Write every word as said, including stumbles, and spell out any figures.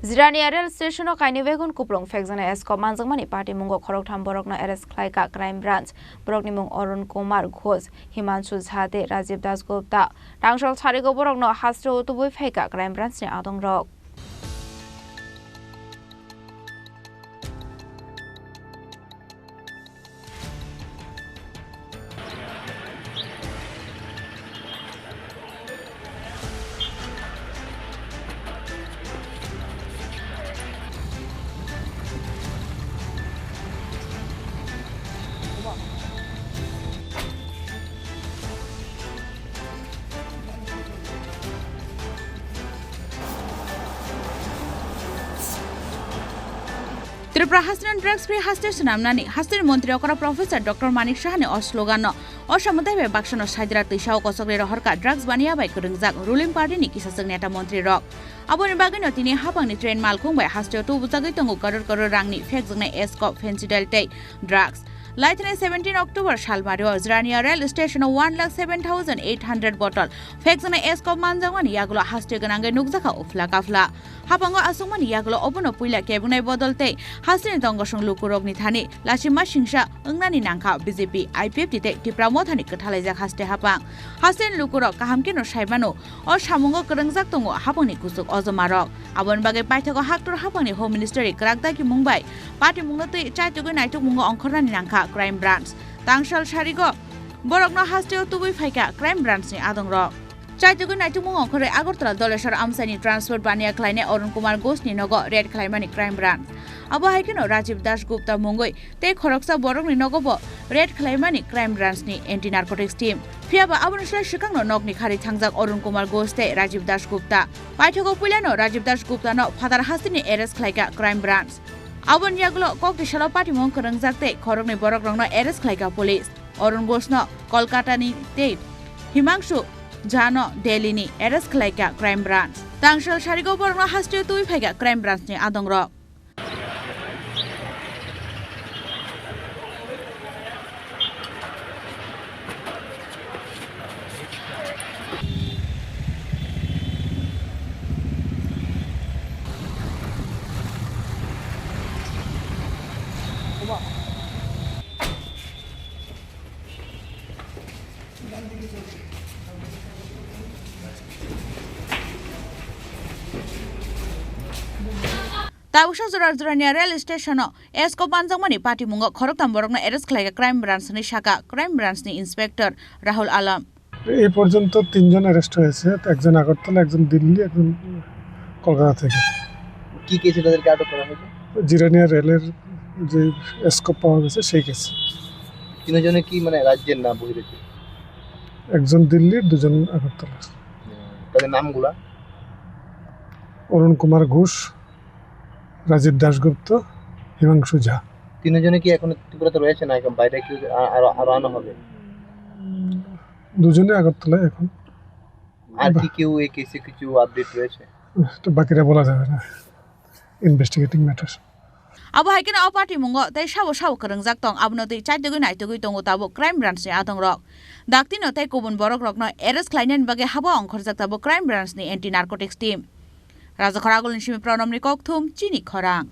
Jirania rail station-o kainwi wagon kuplung phekjaknai escort manjakmani patimungo khoroktham borokno arrest khlaikha Crime Branch. Borokni mung Arun Kumar Ghosh, Himanshu Jha tei Rajiv Das Gupta. Tangsal sarigo borokno hasteo tubui phaikha Crime Branch-ni adongrok. Tripura hasteni drugs free haste swnamnani hasteni montri okra Professor Doctor Manik Sahani o slogan no o samung taibai baksano saidra twisao kosokri rohorkha drugs baniya bai kwrwngjak ruling party ni kisachwk neta montri rok. Aboni bagwino tini haphangni train malkhung bai hasteo tubujagwi tongo koror koror rangni phekjaknai escort, fentanyl tei drugs. Laithani seventeen October salmario Jirania rail station o one lakh seven thousand eight hundred bottle phekjaknai escort manjakmani yagulo haste gwnangwi nukjakha uphla kaphla. Haphango aswkmani yagulo obono puila kebwnai bodol tei hasteni tongosong lukurokni thani lachima singsa wngnani nangkha B J P, I P F T tei Tipra Mothani kwthalaijak haste haphang. Hasteni lukurok kaham kheno saimano o samungo kwrwngjak tongo haphangni kuchuk ojomarok. Aboni bagwi paithago haktor haphangni Home Ministry kwrak dagimung bai patimungno twi chaitugwi naitukmungo ongkhornani nangkha Crime Branch. Tangsal sarigo borokno hasteo tubui phaikha Crime Branch ni adongrok. Chaitugwi naitukmung ongkhorwi Agartala Doleswar amchaini transport baniya khlainai Arun Kumar Ghosh ni nogo raid khlaimani Crime Branch. Abo hai kheno Rajiv Das Gupta mungwi tei khoroksa borokni nogo bo raid khlaimani Crime Branch ni Anti Narcotics team. Phiyaba aboni slai swkangno nokni khari thangjak Arun Kumar Ghosh tei Rajiv Das Gupta. Paithago puilano Rajiv Das Gupta no phatar hasteni arrest khlaikha Crime Branch. Aboni yagulo kok tisalo patimung kwrwngjak tei khoroknwi borokrokno arrest khlaikha police. Arun Ghosh no Kolkata ni tei Himanshu Jha no Delhi ni arrest khlaikha Crime Branch. Tangsal sarigo borokno hasteo tubui phaikha Crime Branch ni adongrok. Tabuksa jora Jirania rail station-o escort manjakmani patimungo khoroktham borokno arrest khlaikha Crime Branch ni saka Crime Branch ni Inspector Rahul Alam. এই পর্যন্ত তিনজন অ্যারেস্ট হয়েছে, একজন আগরতলা, একজন দিল্লি, একজন কলকাতা থেকে। কি কেসে তাদেরকে আটক করা হয়েছে? জিরানিয়া রেলের যে এসকোপ পাওয়া গেছে সেই কেসে। তিনজনে কি মানে রাজ্যের না বহিরাজ্যের? একজন দিল্লির, দুজন আগরতলার। হুম, তাদের নামগুলা? অরুণ কুমার ঘোষ, রাজীব দাশগুপ্ত, হিমাংশু ঝা। তিনজনে কি এখন ত্রিপুরাতে রয়েছে না এখন বাইরে কেউ আ-, আরো, আরো আনা হবে? দুজনে আগরতলায় এখন। আর কি বাহ। কেউ এই কেসে কিছু আপডেট রয়েছে? তো বাকিরা বলা যাবে না, investigating matter. Abo hai kheno o patimungo tei sabo sabo kwrwngjak tong, abono twi chaitugwi naitugwi tongo tabuk Crime Branch ni adongrok. Daktino tei kubun borokrokno arrest khlainani bagwi habo ongkhorjak tabuk Crime Branch ni Anti Narcotics team. Rajakhor Agulni simi Pranamni kokthum, chini khorang.